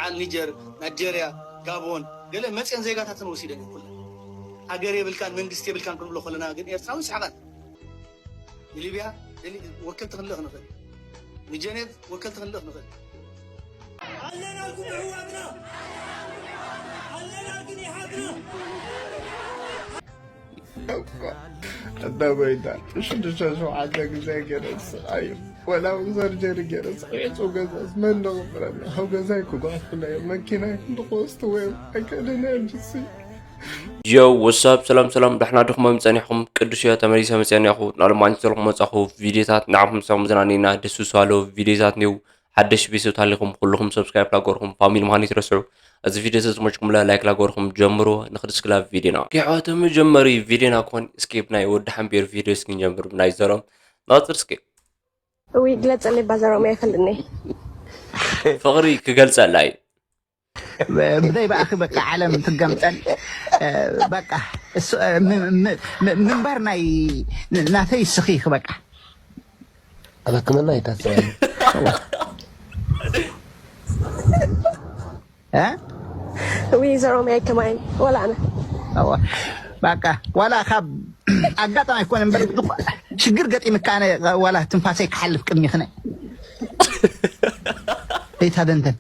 በዓል ኒጀር፣ ናይጀርያ፣ ጋቦን፣ ገለ መፅየን ዜጋታተን ወሲደን እየን ኩለን። ሃገር የብልካን መንግስቲ የብልካን ክንብሎ ከለና ግን ኤርትራዊ ይስሕቐን። ንሊብያ ደሊ-፣ ወከልቲ ክንልእኽ ንኽእል። ንጀኔቭ ወከልቲ ክንልእኽ ንኽእል። ኣለናልኩም ኣሕዋትና! ኣለናልኩም ይሓትና! እባ ኣታ ጎይታ ሽዱሽተ ሸውዓተ ግዜ ገይረ ዝስቃይ እዩ። ወላ እውን ሰርጀሪ ገይረ ስዒጹ ገዛስ መን ንቕብረና? ካብ ገዛይ ክጓሕፍለዮ መኪናይ ክንዲ ክወስድዎ እዮም ኣይክእልን እየ ንሱ። ዮ ወሳብ ሰላም ሰላም ዳሕና ድኹም ጸኒሕኩም ቅዱስ እዮ ተመሊሰ መጽእኒኹ ናሎማኒ ዘለኹም መጻኹ ቪዲዮታት ንዓኹም ሰም ዝናኒና ደስ ዝባሎ ቪዲዮታት ኒው ሓደሽ ቤተሰብ ታሊኹም ኩልኹም ሰብስክራይብ ላገርኩም ፋሚሊ ምዃን ይትረስዑ። እዚ ቪዲዮ ተዝመችኩም ለ ላይክ ላገርኩም ጀምሩ። ንክድስክላ ቪዲዮና ኪሖተ መጀመሪ ቪዲዮና ኮን ስኬፕ ናይ ወዲ ሓምቤር ቪዲዮ እስኪ ንጀምር ናይ ዘሮም ናጽር እስኪ እዊ ግለጸለይ ባዛሮም ኣይፈልጥኒ ፍቕሪ ክገልጸላ እዩ ብዘይ ብኣኺ በቃ ዓለም ትገምጠል። በቃ እሱ ም- ም- ም- ምንባር ናይ ናተይ ስኺ በቃ ሕክምና ይታሰባል። እ? እዊ ዘሮም ኣይከማይን ወላ ኣነ እወ፣ በቃ ዋላ ካብ ኣጋጣሚ ኣይኮነ እምበር ብዝኾ- ሽግር ገጢምካ ኣነ ዋላ ትንፋሰይ ክሓልፍ ቅድሚ ክነ እይታ ደንደን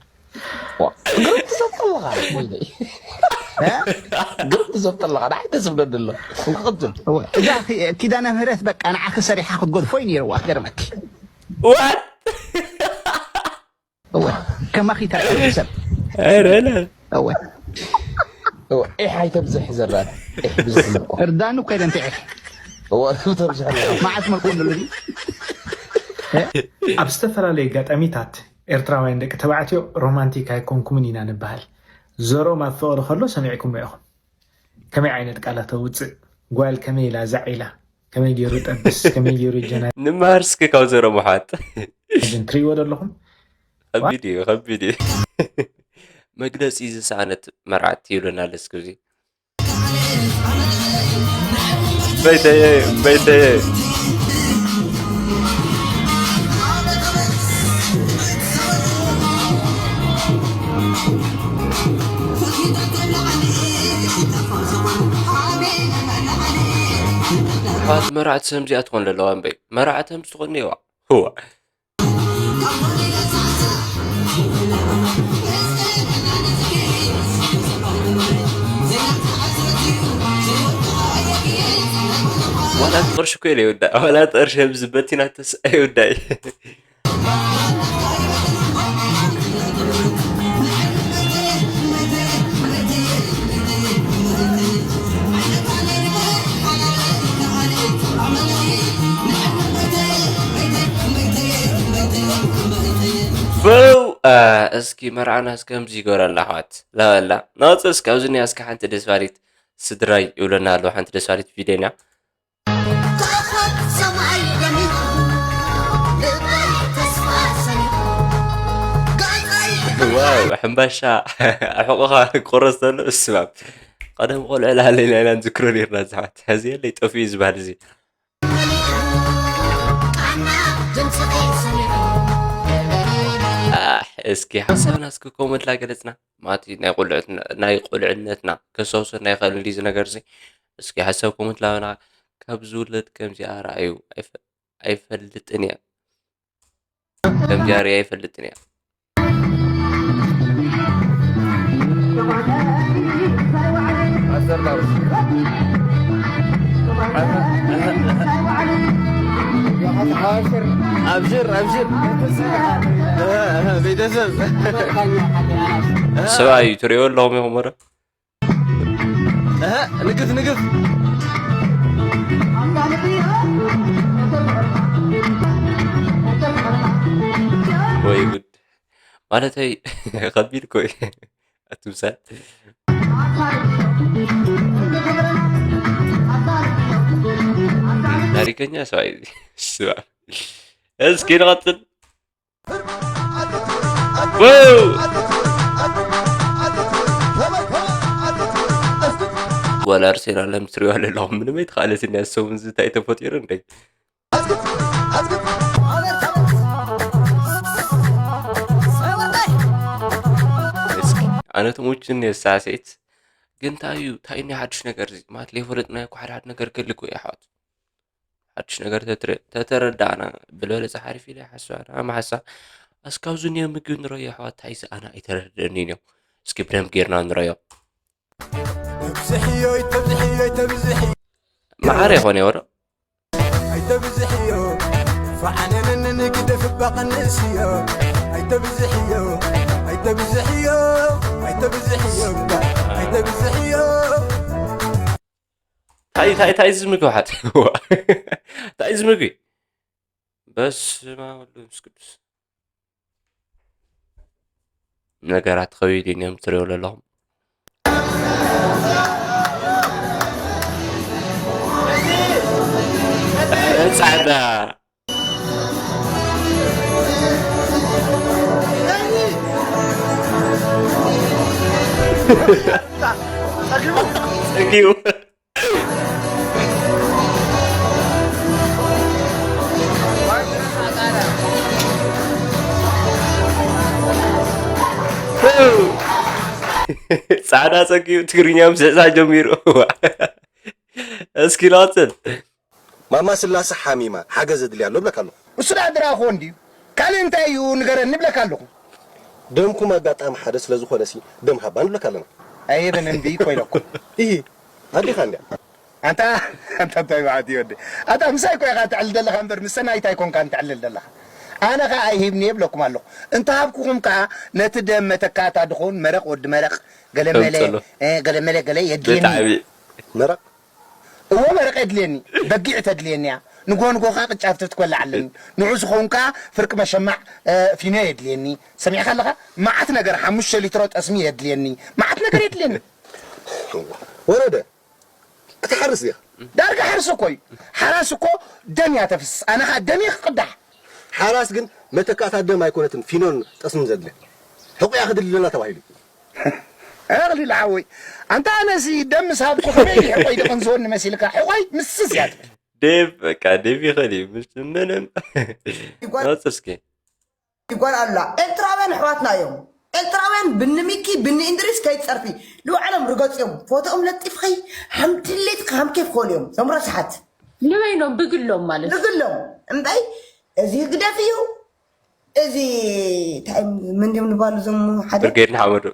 ግሩም ትዘብጥ ኣለኻ ወይነይ። እ? ግሩም ትዘብጥ ኣለኻ። ንዓይ ደስ ዝብለኒ ኣሎ። እንክቕጽል። እወ፣ እዛ ኪ- ኪዳነ ምህረት በቃ ንዓኺ ሰሪሓ ክትገድፎ እዩ ነይርዋ ክገርመኪ። ዋት እወ፣ ከማኺ ተረከብ ሰብ። ኧረ ለ እወ፣ እወ፣ ዒሕ ኣይተብዝሕ ዘራን። ዒሕ ብዝሕ እኮ። እርዳኑ ከይደ እንተ ዒሕ እወ፣ ተብዝሕ ኣለኻ። መዓት መልኩ ንሉ ኣብ ዝተፈላለዩ ኣጋጣሚታት ኤርትራውያን ደቂ ተባዕትዮ ሮማንቲክ ኣይኮንኩምን ኢና ንበሃል። ዘሮም ኣብ ፍቕሪ ከሎ ሰሚዕኩሞ ኢኹም። ከመይ ዓይነት ቃላት ተውፅእ? ጓል ከመይ ኢላ ዛዕ ኢላ? ከመይ ገይሩ ጠብስ? ከመይ ገይሩ ጀና? ንመሃር እስኪ ካብ ዘሮም ኣሕዋት ግን ትርእይዎ ዶ ኣለኹም? ከቢድ እዩ ከቢድ እዩ መግለፂ ዝሰኣነት መርዓት ይብለና ኣለስኪ እዚ በይተየ በይተየ ኣሕዋት መርዓት ሰምዚኣ ትኾን ዘለዋ እምበይ መርዓት ሰምዚ ትኾን እዋ እዋ ዋላ እቲ ቅርሺ እኮ የለ ይውዳእ ዋላ እቲ ቅርሺ ህምዚ በቲናተስ ኣይውዳእ በው እስኪ መርዓና እስከ ከምዚ ይገረላ ኣሕዋት ላበላ ናውፅ እስኪ ኣብዚ ኒያ እስኪ ሓንቲ ደስ ባሪት ስድራይ ይብለና ኣሎ ሓንቲ ደስ ባሪት ቪድዮ ኒያ ከኣኸብ ሰማይ ደሚቑ ልበይ ተስፋ ሰኒቑ ገፀይ ዋው ሕምባሻ ኣሕቑኻ ክቆረስ ዘሎ እስማም ቀደም ቆልዑ ላለና ኢና ንዝክሮ ነርና ዝሓት ሕዚ የለይ ጠፊኡ ዝበሃል እዚ ጣና ድምፅኺ ሰሚዑ ኣሕ፣ እስኪ ሓሳብና እስኪ ኮመንት ላገለፅና ማቲ ናይ ቆልዕትና- ናይ ቆልዕነትና ከስታውሰና ይኽእል እንዲ እዚ ነገር እዚ እስኪ ሓሳብ ኮመንት ላበና ካብ ዝውለድ ከምዚኣ ረኣዩ ኣይፈ- ኣይፈልጥን እያ ከምዚኣ ርያ ኣይፈልጥን እያ ኣብሽር ኣብሽር ቤተሰብ ሰብኣይ እዩ ትሪኦ ኣለኹም ኢኹም ወረ ንግፍ ንግፍ ወይ ጉድ ማለተይ ከቢድ ኮይ ኣቱምሳል ታሪከኛ ሰብኣይ ስማ እስኪ ንቐፅል ጓል ኣርሴናል ለምትሪዋ ለለኹም ምንም ኣይተኻእለት እኒያ ሰሙን ዝታይ ተፈጢሩ እንደ ኣነ ተመችኒ ሳዕስዒት። ግን እንታይ እዩ እንታይ ናይ ሓድሽ ነገር እዚ ማለት ለይፈለጥናዮ እኮ ሓደ ሓደ ነገር ክህልክ እዩ ኣሕዋት። ሓድሽ ነገር ተትረ- ተተረዳእና ብልበለፀ ሓሪፍ ኢለ ይሓስብ ኣነ ኣመሓሳ። እስካብዚ እኒኦ ምግቢ ንረዮ ኣሕዋት እንታይ እዚ ኣነ ኣይተረድእንን እዮም። እስኪ ብደንብ ጌርና ንረዮ። ተብዝሕዮ ተብዝሕዮ ተብዝሕ መዓረ ይኾነ ወረ ኣይተብዝሕዮ ፈዓነነን ግደፍ ባቐንስዮ ኣይተብዝሕዮ ኣይተብዝሕዮ ኣይተብዝሕዮ ኣይተብዝሕዮ ታይ ታይ ታይ እዚ ምግቢ ሓት ታይ እዚ ምግቢ በስመ ኣብ ወወልድ ወመንፈስ ቅዱስ ነገራት ከቢድ እዮም ትሪኦ ዘለኹም። ጻዕዳ ጸጊቡ ጻዕዳ ጸጊቡ ትግርኛ ምስዕሳ ጀሚሩ። እስኪ ላጽን ማማ ስላሰ ሓሚማ ሓገዝ ኣድልያ ኣሎ እብለካ ኣለኹ። እሱ ደኣ ድራኾ እንድዩ ካልእ እንታይ እዩ ንገረኒ እብለካ ኣለኹ። ደምኩም ኣጋጣሚ ሓደ ስለ ዝኾነ ሲ ደም ሃባ ንብለካ ኣለና። ኣይህብን እምቢ እኮ ኢለኩም። ኢሂ ኣዴኻ እንድያ። ኣንታ ኣንታ እንታይ መዓት እዩ ወዲ ኣታ ምሳይ እኮ ኢኻ ትዕልል ዘለኻ እምበር ምስ ሰናይት ኣይኮንካን ትዕልል ዘለኻ። ኣነ ኸኣ ኣይሂብን እየ እብለኩም ኣለኹ። እንተሃብኩኹም ከኣ ነቲ ደም መተካእታ ድኸውን መረቕ ወዲ መረቕ ገለመለ ገለመለ ገለ የድልየኒ። መረቕ እወ መረቕ የድልየኒ፣ በጊዕ ተድልየኒ እያ፣ ንግሆ ንግሆ ከኣ ቅጫ ፍትፍት ክበልዕ ኣለኒ፣ ንዑ ዝኸውን ከኣ ፍርቂ መሸማዕ ፊኖ የድልየኒ፣ ሰሚዕካ ኣለኻ? መዓት ነገር ሓሙሽተ ሊትሮ ጠስሚ የድልየኒ፣ መዓት ነገር የድልየኒ። ወረደ ክትሓርስ ዲኻ? ዳርጋ ሓርስ እኮ እዩ። ሓራስ እኮ ደም እያ ተፍስስ፣ ኣነ ኸኣ ደም እየ ክቕዳሕ። ሓራስ ግን መተካእታ ደም ኣይኮነትን ፊኖን ጠስምን ዘድልያ፣ ሕቑያ ክድሊ ደላ ተባሂሉ እዩ። ኣቕሊል ሓወይ ኣንታ ኣነሲ ደም ምስ ሃብኩ ከመይ ኢሉ ሕቆይ ድቕንዝወኒ መሲልካ ሕቆይ ምስስ እያ ትብል። ዴቭ በቃ ዴቭ ይኽእል እዩ ምስ ምንም ነጽ እስኪ ይጓል ኣሉላ ኤርትራውያን ኣሕዋትና እዮም ኤርትራውያን ብኒ ሚኪ ብኒ እንድሪስ ከይትጸርፊ ንባዕሎም ርገጽዮም ፎቶኦም ለጢፍኺ ሃምድሌት ሃምኬፍ ክኾኑ እዮም ዞም ረስሓት ንበይኖም ብግሎም ማለት ንግሎም እምበይ እዚ ህግደፍ እዩ እዚ እንታይ ምን ድም ንባሉ ዘሙ ሓደ ብርጌድ ንሓመዱ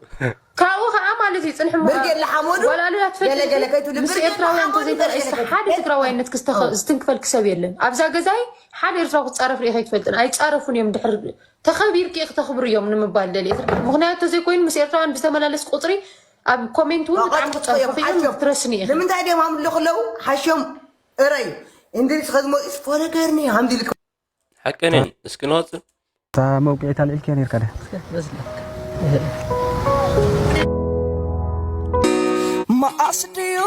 ካብኡ ከዓ ማለት እዩ ፅንሒ ምዃን ብርጌድ ንሓመዱ ዋላ ኣሉላ ትፈልጥ ገለ ገለ ከይትብሊ ምስ ብርጌድ ኤርትራውያን ንሓመዱ ተዘይተረኢስካ ገለ ገለ ሓደ ትግራዋይነት ክስተኸ- ዝትንክፈልክ ሰብ የለን ኣብዛ ገዛይ ሓደ ኤርትራዊ ክፃረፍ ርኢኸ ኣይትፈልጥን ኣይፃረፉን እዮም ድሕር ተኸቢርኪ ክተኽብር እዮም ንምባል ደልየ ምክንያቱ ተዘይኮይኑ ምስ ኤርትራውያን ብዝተመላለስ ቁፅሪ ኣብ ኮሜንት እውን ብጣዕሚ ክፀርፉ እዮም ትረስኒ ኢኺ ንምንታይ ድዮም ሃምሉ ከለዉ ሓሽዮም እረይ እንድሪስ ከዝመፅኡስ ፎለገርኒ ሃምዲልክ ሓቀን እየን እስኪ ንወፅእ እታ መውቅዒት ኣልዒልካያ ነይርካ ድያ? መዓስ ድዩ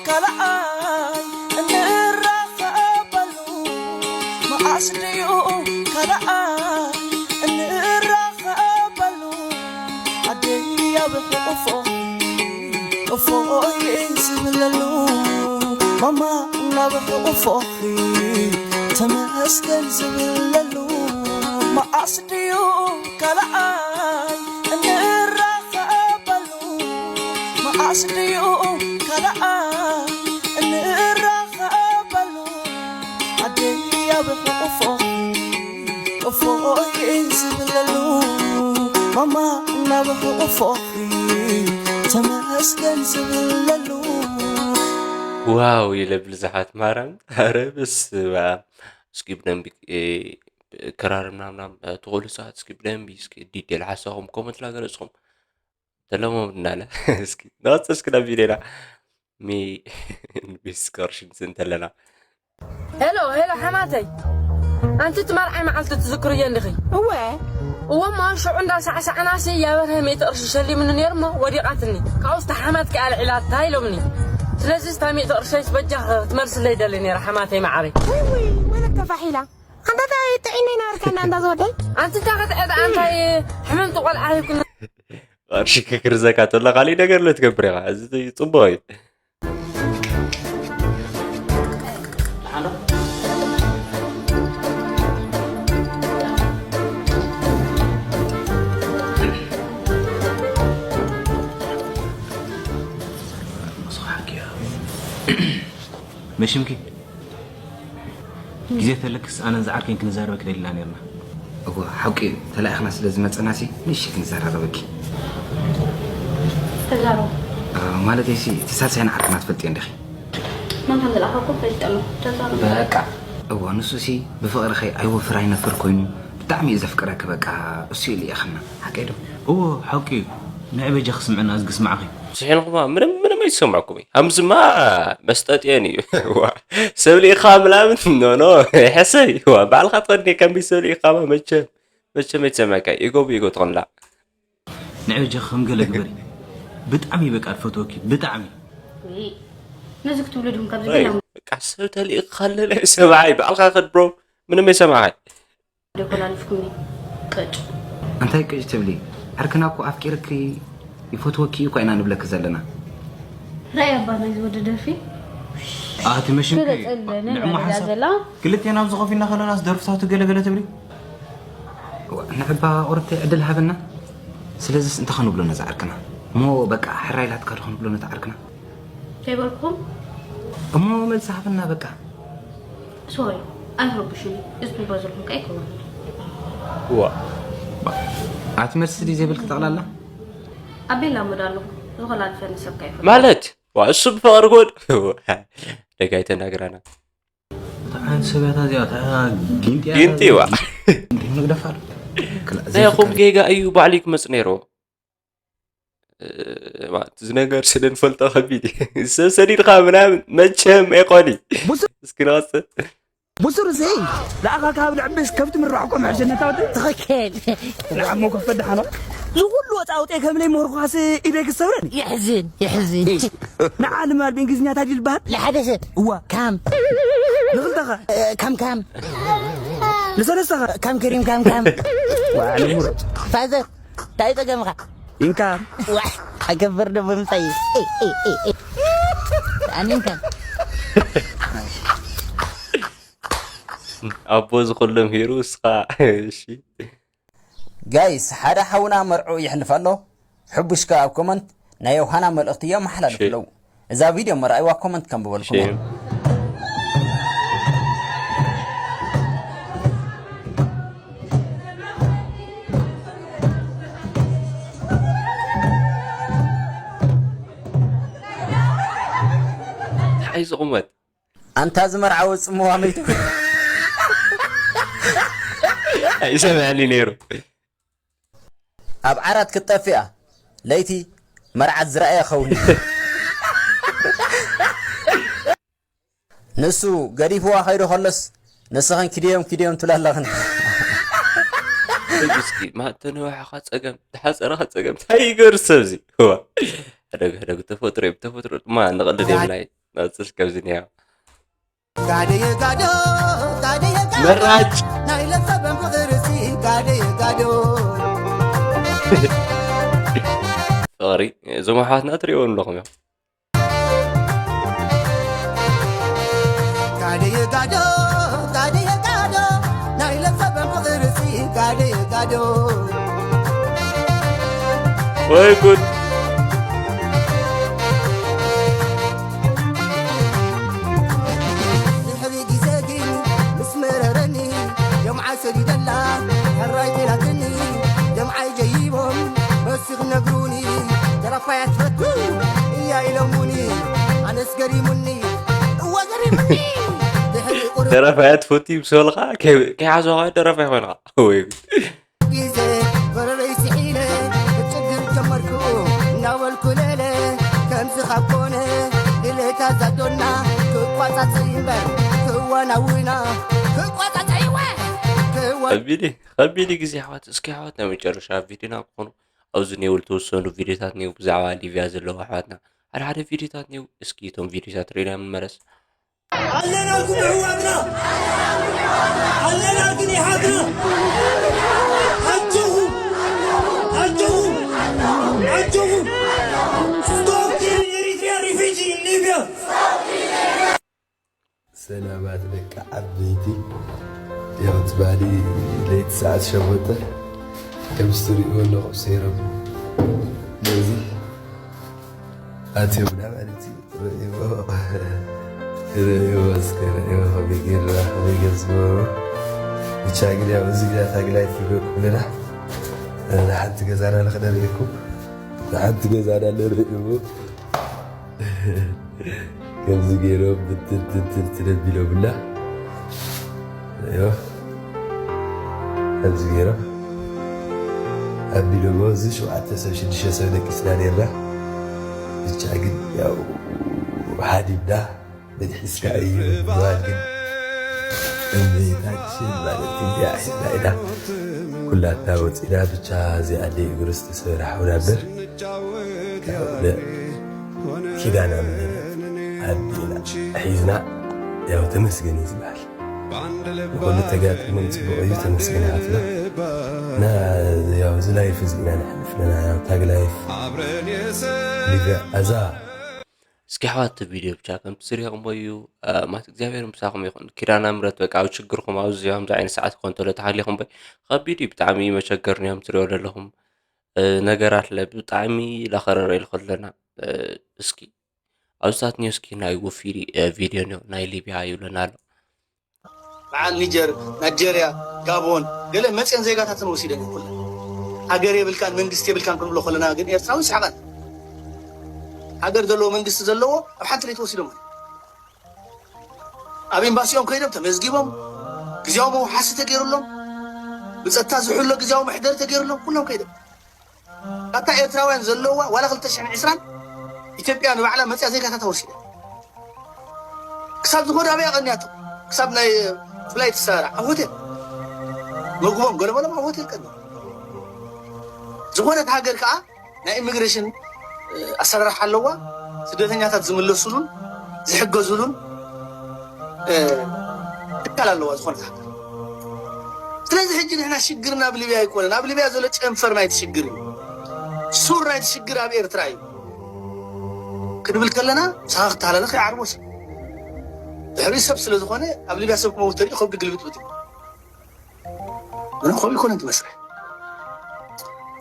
ካልኣይ እንራኸበሉ? መዓስ ድዩ ካልኣይ እንራኸበሉ? ኣደይ ኣብ ሕቑፎኺ እፎይ ዝብለሉ ማማ ናብ ሕቑፎኺ ተመስገን ዝብለሉ መዓስ ድዩ ካልኣይ እንራኸበሉ መዓስ ድዩ ካልኣይ እንራኸበሉ ኣደይ ኣብ ሕቑፎኺ እፎይ ዝብለሉ ማማ ናብ ሕቑፎኺ ተመስገን ዝብለሉ ዋው ይለብል ዝሓት ማርያም ኣረ በስመ ኣብ እስኪ ብደንቢ ክራር ምናምናም ትኽእሉ ሰባት እስኪ ብደንቢ እስኪ ዲቴል ሓሳኹም ኮመንት ላገለፅኹም ተለሞምድናለ እስኪ ንቐፅል እስኪ ናብ ቪድዮና ሚ ንቢስ ቅርሽንስ እንተለና ሄሎ ሄሎ ሓማተይ ኣንቲ ትማል ዓይ መዓልቲ ትዝክርዮ እንዲኺ እወ እወ እሞ ሽዑ እንዳ ሳዕሳዕናሲ ያበርሀ ሚእቲ ቅርሺ ሸሊምኒ ነይሩ እሞ ወዲቓትኒ ካብኡስ ተሓማት ከኣ ኣልዒላታ ኢሎምኒ ስለዚ ስታ ሚእቲ ቅርሸይስ በጃ ክትመልስለይ ደሊ ነይራ ሓማተይ መዓረይ ውይ ውይ ማለት ተፋሒላ ኣንታ ታይ ጥዒና ይነበርከና እንዳ ዝወደይ ኣንቲ እንታይ ክትዕዳ ኣንታይ ሕምምቲ ቆልዓ ሂብክና ቅርሺ ክክርዘካ ተሎ ካሊእ ነገር ለ ትገብር ኢኻ እዚ ፅቡቅ እዩ መሽምኪ፣ ግዜ ተለክስ ኣነን ዝዓርከይን ክንዛረበኪ ደሊና ነርና። እወ፣ ሓቂ እዩ። ተላኢኽና ስለ ዝመጸናሲ ንእሽተይ ክንዘራረበኪ። ተዛረቡ። እ፣ ማለተይሲ፣ እቲ ሳልሳይና ዓርክና ትፈልጥዮ እንዲኺ? መን ከም ዝለኣኸኩም ፈሊጠ ኣለኹ። ተዛረቡ። በቃ። እወ፣ ንሱሲ ብፍቕርኺ ኣይወፍር ኣይነፍር ኮይኑ ብጣዕሚ እዩ ዘፍቅረኪ። በቃ፣ እሱ እዩ ልኢኽና። ሓቀይ ዶ? እወ፣ ሓቂ እዩ። ንዒ በጃኺ ስምዕና፣ እዝጊ ስምዓኺ። ስሒንኹማ፣ ምንም፣ ምንም ኣይሰማዕኩምን። ሃምዝማ መስጠጥየን እዩ። ዋ፣ ሰብ ልኢኻ ምናምን፣ ኖ፣ ኖ፣ ሕሰብ እዩ። ዋ፣ ባዕልኻ ትኸድኒ፣ ከመይ ሰብ ልኢኻማ፣ መቸም፣ መቸም ኣይትሰምዐካ። ኢጎ ብኢጎ ትኸንላ። ንዒ በጃኺ ከም ገለ ግበሪ። ብጣዕሚ በቃ ዝፈትወኪ፣ ብጣዕሚ። ውይ፣ ነዚ ክትብሉ ድኹም ካብዚ ወይ፣ ገና በቃ ሰብ ተልኢኻ ኣለለ ሰብዓይ፣ ባዕልኻ ኸድ ብሮ፣ ምንም ኣይሰማዕካይ። ደኮላልፍኩምኒ ቅጭ። እንታይ ቅጭ ትብሊ? ዓርክና እኮ ኣፍቂርኪ ይፈትወኪ እዩ እኮ ኢና ንብለኪ ዘለና። ራእይ ኣባ ናይዚ ወዲ ደርፊ። ኣቲ መሽንኪ፣ ክገጸለኒ ንዕማ ማለት እያ ሓሳብ ዘላ። ክልቴና ኣብዚ ኮፍ ኢልና ከለናስ ደርፍታቱ ገለ ገለ ትብሊ? ዋ፣ ንዕባ ቁርብቲ ዕድል ሃበና። ስለዚስ እንታይ ክንብሎ ነዛ ዓርክና? እሞ በቃ ሕራይ ኢላትካ ዶ ክንብሎ ነታ ዓርክና? እንታይ በልኩም? እሞ መልሲ ሃበና በቃ። ሶሪ፣ ኣይትረብሹኒ። እዚ ትብሎ ዘለኹም ከ ኣይከውንን። ዋ። ኣቲ መልሲ ድዩ ዘይብልኪ ጠቕላላ? ኣብ ቤላ ሙድ ኣለኹ። ዝኾላልፈኒ ሰብ ከይፈቱ። ማለት? ዋ፣ እሱ ብፍቕሪ ጉድ። ደጋይ ተናግራና። እታ ዓይነት ሰብ እያ እዚኣ፣ እታ ጊንጢ እያ ጊንጢ እታ ዋ። ጊንጢ ንግደፋ ዶ? ክላ-፣ ናይ ዘይፍቅር። ኹም ጌጋ እዩ ባዕሉ ክመጽእ ነይሩ። እ፣ ማ-፣ እዚ ነገር ስለ ንፈልጦ ከቢድ እዩ። ሰብ ሰዲድካ ምናምን መቸም ኣይኮኒ። ብሱ-፣ እስኪ ንቐጽል። ብሱር እዚ ንኣኻ ካብ ልዕብስ ከብቲ ምራሕቆ ምሕሸነታ ወዲ። ትኽክል። ንዓሞ ከፈ ደሓኖ። ዝኹሉ ወፃ ኣውጤ ከም ለይ ምህርኳስ ኢደይ ክሰብረን። የሕዝን፣ የሕዝን። ንዓ ልማድ ብእንግሊዝኛ እንታይ ድዩ ዝበሃል? ለሓደ ሰብ። እዋ። ካም። ንኽልተኸ? እ፣ ካም ካም። ንሰለስተኸ? ካም ክሪም ካም ካም። ዋ፣ ንሙር። ፋዘር፣ እንታይ ጸገምኻ? ኢንካም። ዋ፣ ኣገበር ደሞ ምጻይ። ኣኒንካ። ኣቦ ዝኹሎም ሂሩ እስኻ። እሺ። ጋይስ፣ ሓደ ሓውና መርዑ የሕልፍ ኣሎ። ሕቡሽ ከኣ ኣብ ኮመንት ናይ ዮሃና መልእኽቲ የመሓላልፍ እሺ። ኣለዉ። እዛ ቪድዮ መርኣይዋ ኮመንት ከንብበልኩም እየ። እሺ። እንታይ ዝቑመት? ኣንታ ዝመርዓወ ጽምዋ መይቱ። ኣይሰምዐኒ ነይሩ። ኣብ ዓራት ክትጠፍእ እያ። ለይቲ መርዓት ዝረኣየ ኸውን። ንሱ ገዲፍዋ ከይዱ ከሎስ ንስኽን ኪድዮም ኪድዮም ትብላ ኣለኽን። እስኪ ማእተን ዋሕኻ ጸገም፣ ተሓጸረኻ ጸገም። እንታይ ይገር ሰብ እዚ? ዋ። ሕደግ፣ ሕደግ፣ ተፈጥሮ እዩ፣ ተፈጥሮ ድማ ንቐልድ የብልናይ። ናጽስ ከምዚ ነያ። ጋደየ ጋዶ፣ ጋደየ ጋዶ፣ መራጭ። ናይ ለጸበን ፍቕርሲ ጋደየ ጋዶ። ፍቕሪ፣ እዞም ኣሕዋትና ትሪእዎም ኣለኹም እዮም። ጋደየ ጋዶ፣ ጋደየ ጋዶ፣ ናይ ለጸበን ፍቕርሲ ጋደየ ጋዶ። ወይ ጉድ። ድሕሪ ግዜ ግን ምስ መረረኒ፣ ጀምዓይ ሰዲደላ፣ ሕራይ ጌላትኒ፣ ጀምዓይ ጀይቦም፣ መሲ ክነግሩኒ፣ ደራፋያ ትፈቱ እያ ኢሎሙኒ፣ ኣነስ ገሪሙኒ፣ እወ ገሪሙኒ። ድሕሪ ቁሩብ ደራፋያ ትፈቱ ምስ በልኻ፣ ከይ-፣ ከይሓዞኻ ደራፋይ ኮይንኻ። ወይ። ግዜ ጎረረይ ስሒለ ክጭግር ጀመርኩ እናበልኩ ለለ ከምዚ ካብ ኮነ ድሌታ ዛዶና ክቋጻጸይ እምበር ክዋናውና ክቋጻጸይወ ክዋ ከቢድ እዩ፣ ከቢድ እዩ ግዜ ኣሕዋት። እስኪ ኣሕዋት ናይ መጨረሻ ቪድዮና ክኾኑ ኣብዚ እኒአው ዝተወሰኑ ቪድዮታት እኒአው ብዛዕባ ሊብያ ዘለዉ ኣሕዋትና ሓደ ሓደ ቪድዮታት እኒአው። እስኪ እቶም ቪድዮታት ርኢና ንመለስ። ኣለና ግን ኣሕዋትና፣ ኣለና ግን ይሓትና። ኣጆኹም፣ ኣጆኹም፣ ኣጆኹም። Stop killing Eritrean refugee in Libya. ሰላማት ደቂ ዓበይቲ። ያው ትማሊ ለይቲ ሰዓት ሸሞንተ ከምዚ ትሪእዎ ኣለኹም ሰይሮም ነዚ ኣትዮምና ማለት እዩ። ርእይዎ እስከ፣ ርእይዎ ከመይ ገይርና፣ ከመይ ገይሩ ዝገበሮ። ብቻ ግን ያው እዚ ግዳ ታግላይ ትብለኩም ኣለና። ንሓንቲ ገዛና ንኽነርእየኩም፣ ንሓንቲ ገዛና ንርእይዎ። ከምዚ ገይሮም ብትንትንትን ኣቢሎምና። ርእይዎ። ከምዚ ገይሮም ኣቢሎሞ። እዚ ሸውዓተ ሰብ፣ ሽዱሽተ ሰብ ደቂስና ነይርና። ብቻ ግን ያው ሃዲምና። ምን ሒዝካ እዩ ምባል ግን እምቤታችን ማለት እንዲያ ሒዝና ኢና ኩላትና ወፂና። ብቻ እዚኣ ኣደይ እግሩ ዝተሰበረ ሓውና እምበር ካብ ኪዳና ምን ኣዴና ሒዝና ያው ተመስገን እዩ ዝበሃል። ንኩሉ ተጋጢሙ ንፅቡቕ እዩ፣ ተመስገን ይሃብና። እና ያው እዚ ላይፍ እዚ ኢና ነሕልፍ ኣለና፣ ያው ታግ ላይፍ ሊጋ ኣዛ እስኪ ኣሕዋት እቲ ቪድዮ ብቻ ከምቲ ዝሪኢኹምዎ እዩ። እ፣ ማለት እግዚኣብሔር ምሳኹም ይኹን። ኪዳነ ምሕረት በቃ ኣብ ችግርኩም ኣብዚ ከምዚ ዓይነት ሰዓት ክኾን ተሎ ተሃሊኹም በይ ከቢድ እዩ ብጣዕሚ መቸገር እዮም ትሪኦ ዘለኹም። እ፣ ነገራት ለ ብጣዕሚ ላኸረረ ኢሉ ከለና፣ እ፣ እስኪ ኣብዚ ሰዓት ኒዮ እስኪ ናይ ውፊሪ፣ እ፣ ቪድዮ ኒዮ ናይ ሊብያ ይብለና ኣሎ። በዓል ኒጀር፣ ናይጀርያ፣ ጋቦን ገለ መፅየን ዜጋታትን ወሲደን እዩ ኩለን። ሃገር የብልካን መንግስቲ የብልካን ክንብሎ ከለና ግን ኤርትራዊ ይስሕቐን። ሃገር ዘለዎ መንግስቲ ዘለዎ ኣብ ሓንቲ ለይቲ ወሲዶም። ኣብ ኤምባሲኦም ከይዶም ተመዝጊቦም ግዝያዊ መውሓሲ ተገይሩሎም ብፀጥታ ዝሕሎ ግዝያዊ መሕደሪ ተገይሩሎም ኩሎም ከይዶም። ካብታ ኤርትራውያን ዘለዋ ዋላ ክልተ ሽሕን ዕስራን ኢትዮጵያ ንባዕላ መፅያ ዜጋታታ ወሲዳ ክሳብ ዝኾነ ኣበይ ኣቐንያቶ ክሳብ ናይ ፍላይት ዝሰራ ኣብ ሆቴል ምግቦም ገለመሎም ኣብ ሆቴል ቀኒ ዝኾነት ሃገር ከዓ ናይ ኢሚግሬሽን ኣሰራርሓ ኣለዋ። ስደተኛታት ዝምለሱሉን ዝሕገዙሉን ትካል ኣለዋ ዝኾነት ሃገር። ስለዚ ሕጂ ንሕና ሽግርና ኣብ ሊብያ ኣይኮነን። ኣብ ሊብያ ዘሎ ጨንፈር ናይቲ ሽግር እዩ። ሱር ናይቲ ሽግር ኣብ ኤርትራ እዩ ክንብል ከለና ምሳኻ ክተሃላለኽ ይዓርቦ ሰብ ድሕሪ ሰብ ስለ ዝኾነ ኣብ ሊብያ ሰብ ክመውት ተሪኡ ከብዲ ግልብጥብጥ እዩ። ምንም ከምኡ ይኮነን ትመስል።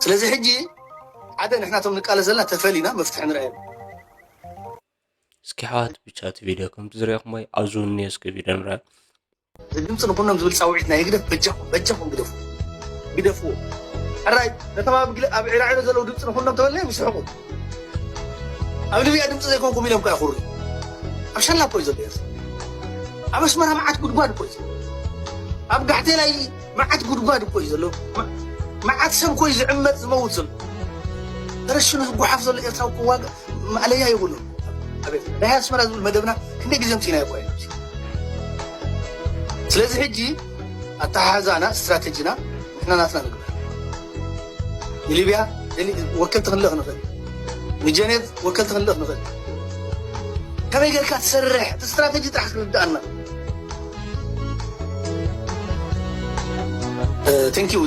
ስለዚ ሕጂ ሓደ ንሕናቶም ንቃለ ዘለና ተፈሊና መፍትሒ ንርኣየሉ። እስኪ ኣሕዋት ብቻ እቲ ቪድዮ ከምቲ ዝሪእኹም ወይ ኣብዚ እውን እስኪ ቪድዮ ንርኣ። ድምፂ ንኩኖም ዝብል ፃውዒት ናይ ህግደፍ በጃኹም በጃኹም ግደፉ ግደፍዎ። ሕራይ ነቶም ኣብ ግለ ኣብ ዒራዒሮ ዘለዉ ድምፂ ንኩኖም ተበልና ይስሕቁ። ኣብ ሊብያ ድምፂ ዘይኮንኩም ኢሎም ከ ይኹሩ። ኣብ ሸላ እኮ እዩ ዘሎ ኤርትራ። ኣብ ኣስመራ መዓት ጉድጓድ እኮ እዩ ዘሎ። ኣብ ጋሕቴላይ መዓት ጉድጓድ እኮ እዩ ዘሎ። መዓት ሰብ እኮ እዩ ዝዕመፅ ዝመውት ዘሎ። ተረሽኑ ዝጓሓፍ ዘሎ ኤርትራዊ ክዋጋእ ማእለያ የብሉን። ኣቤት ናይ ኣስመራ ዝብል መደብና ክንደይ ግዜ ምፅኢና ይኮ። ስለዚ ሕጂ ኣተሓሕዛና ስትራተጂና ንሕና ናትና ንግበር። ንሊብያ ወከልቲ ክንልእኽ ንኽእል፣ ንጀኔቭ ወከልቲ ክንልእኽ ንኽእል። ከመይ ጌርካ ትሰርሕ እቲ ስትራተጂ ጥራሕ ክርድኣና። ቴንኪዩ።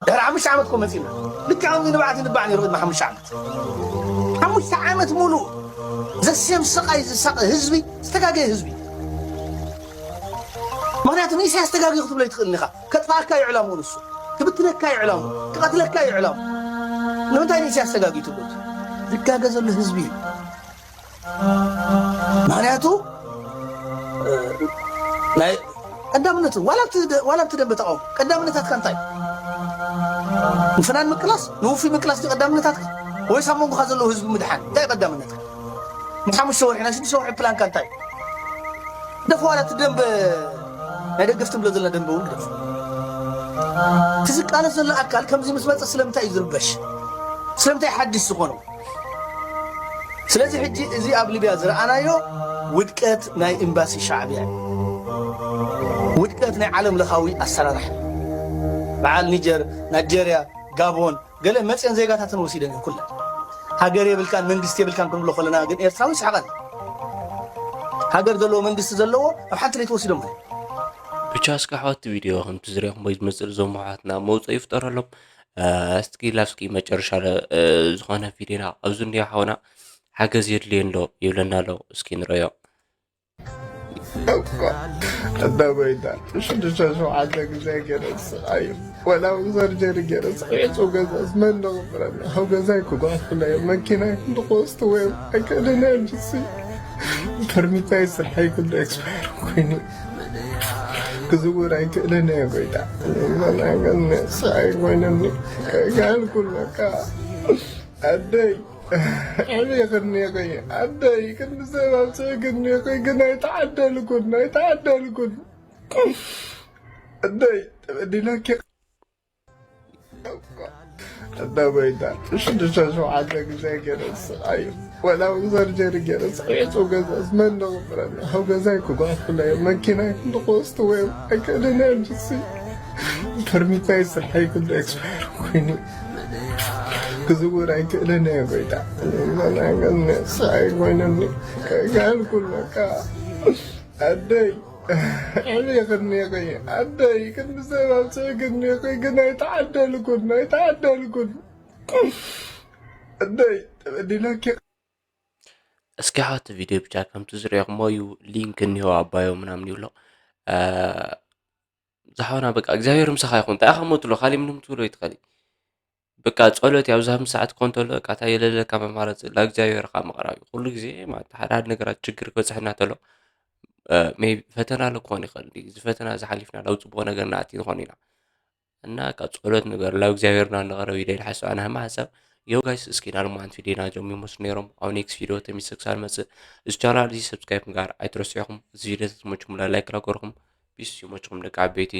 ድሕሪ ሓሙሽተ ዓመት ኮ መፂና ልክዕ ከምዚ ንብዓት ንባዕ ነይሩ ቅድሚ ሓሙሽተ ዓመት ሓሙሽተ ዓመት ሙሉእ ዘስየም ስቃይ ዝሳቀ ህዝቢ ዝተጋገየ ህዝቢ። ምክንያቱ ንኢሳያስ ተጋግዩ ክትብሎ ይትኽእል ኢኻ። ከጥፋኣካ እዩ ዕላምኡ ንሱ። ክብትነካ እዩ ዕላምኡ። ክቐትለካ እዩ ዕላምኡ። ንምንታይ ንኢሳያስ ተጋግዩ ትብሎ? ዝጋገ ዘሎ ህዝቢ እዩ። ምክንያቱ ናይ ቀዳምነት ዋላ ኣብቲ ደ- ዋላ ኣብቲ ደንበ ተቃውሞ ቀዳምነታትካ እንታይ? ንፍናን ምቅላስ ንውፉይ ምቅላስ ቀዳምነታትካ ወይስ ኣብ መንጎኻ ዘለዉ ህዝቢ ምድሓን እንታይ ቀዳምነትካ? ንሓሙሽተ ወርሒ ናይ ሽዱሽተ ወርሒ ፕላንካ እንታይ? ደፍ ዋላ እቲ ደንበ ናይ ደገፍ ትብሎ ዘለና ደንበ እውን ግደፍ። እቲ ዝቃለስ ዘሎ ኣካል ከምዚ ምስ መፀ ስለምንታይ እዩ ዝርበሽ? ስለምንታይ ሓድሽ ዝኾኑ? ስለዚ ሕጂ እዚ ኣብ ሊብያ ዝረኣናዮ ውድቀት ናይ ኤምባሲ ሻዕብያ እዩ። ውድቀት ናይ ዓለም ለኻዊ ኣሰራርሓ በዓል ኒጀር፣ ናይጀርያ፣ ጋቦን ገለ መፅየን ዜጋታትን ወሲደን እየን ኩለን። ሃገር የብልካን መንግስቲ የብልካን ክንብሎ ከለና ግን ኤርትራዊ ይስሕቐን። ሃገር ዘለዎ መንግስቲ ዘለዎ ኣብ ሓንቲ ለይቲ ወሲዶም። ብቻ እስኪ ኣሕዋት ቪድዮ ከምቲ ዝሪእኹም ወይ ዝመፅእ ዞም ኣሕዋትና መውፅኢ ይፍጠረሎም። እስኪ ላስኪ መጨረሻ ዝኾነ ቪድዮና ኣብዚ እንዲዮ ሓውና ሓገዝ የድልየን ዶ ይብለና ኣሎ። እስኪ ንረዮ። እባ እንዳ ጎይታ ሽዱሽተ ሸውዓተ ግዜ ገይረ ዝስቃይ እዩ። ወላ እውን ሰርጀሪ ገይረ ስዒጹ ገዛስ መን ንቕብረና? ካብ ገዛይ ክጓስኩለዮ መኪናይ ክንዲ ክወስድዎ እዮም ኣይክእልን እዮም። ንሱ ፐርሚታይ ስርሐይ ኩሉ ኤክስፓየር ኮይኑ ክዝውር ኣይክእልን እየ። ጎይታ መናገን ስራይ ኮይነኒ ጋልኩን በቃ ኣደይ ዕብየ ክንኒኸይ ኣደይ ክንዲ ሰብ ኣብ ስእግኒኸይ ግን ኣይተዓደልኩን ኣይተዓደልኩን ኣደይ ተበዲለኪ ኣዳ ጎይታ ሽዱሽተ ሸውዓተ ግዜ ገለ ስቃዩ ወላ እውን ሰርጀሪ ገለ ስቅዒ ገዛ ዝመን ንቕብረና ካብ ገዛይ ክጓፍለ መኪናይ ክንዲ ክወስድ ወይ ኣይክእልን እየ ንስሲ ፐርሚታይ ስርሐይ ክንዲ ኤክስፓየር ኮይኑ ክዝውር ኣይክእልን እየ ጎይታ መናገን ስቃይ ኮይነኒ ጋልኩን በቃ ኣደይ ዕብየ ክንኒኸይ ኣደይ ክንዲ ሰብ ኣብ ስእግኒኸይ ግን ኣይተዓደልኩን ኣይተዓደልኩን ኣደይ ተበዲለኪ እስኪ ሓወቲ ቪድዮ ብቻ ከምቲ ዝሪኦኹሞ እዩ። ሊንክ እኒሆ ኣባዮ ምናምን ይብሎ። ዝሓውና በቃ እግዚኣብሔር ምሳኻ ይኹን። እንታይ ኢኻ ሞትሎ ካሊእ ምንም ትብሎ ይትኸሊ። በቃ ጸሎት ያው ዛም ሰዓት ኮን ተሎ በቃ እንታይ የለለካ መማረጽ ላ እግዚኣብሔር ካ ምቕራብ እዩ። ኩሉ ግዜ ማለት ሓደ ሓደ ነገራት ችግር ክበጽሕና ተሎ ሜይ ፈተና ኣሎ ክኾን ይኽእል። እዚ ፈተና ዝሓሊፍና ላው ጽቡቕ ነገር ንኣቲ ንኾን ኢና። እና ካብ ጸሎት ንገር ላው እግዚኣብሔርና ንቐረብ ኢለ ሓሳብ ኣነ ህማ ሓሳብ የው ጋይስ እስኪ ናልማን ፊዴና ጆም ይመስሉ ነይሮም ኣብ ኔክስት ቪዲዮ ተሚሰክሳል መጽእ እዚ ቻናል እዚ ሰብስክራይብ ምግባር ኣይትረስዑኹም። እዚ ቪዲዮ ተመችኩም ላይክ ላገርኩም ፒስ ይመችኩም ደቂ ዓበይቲ።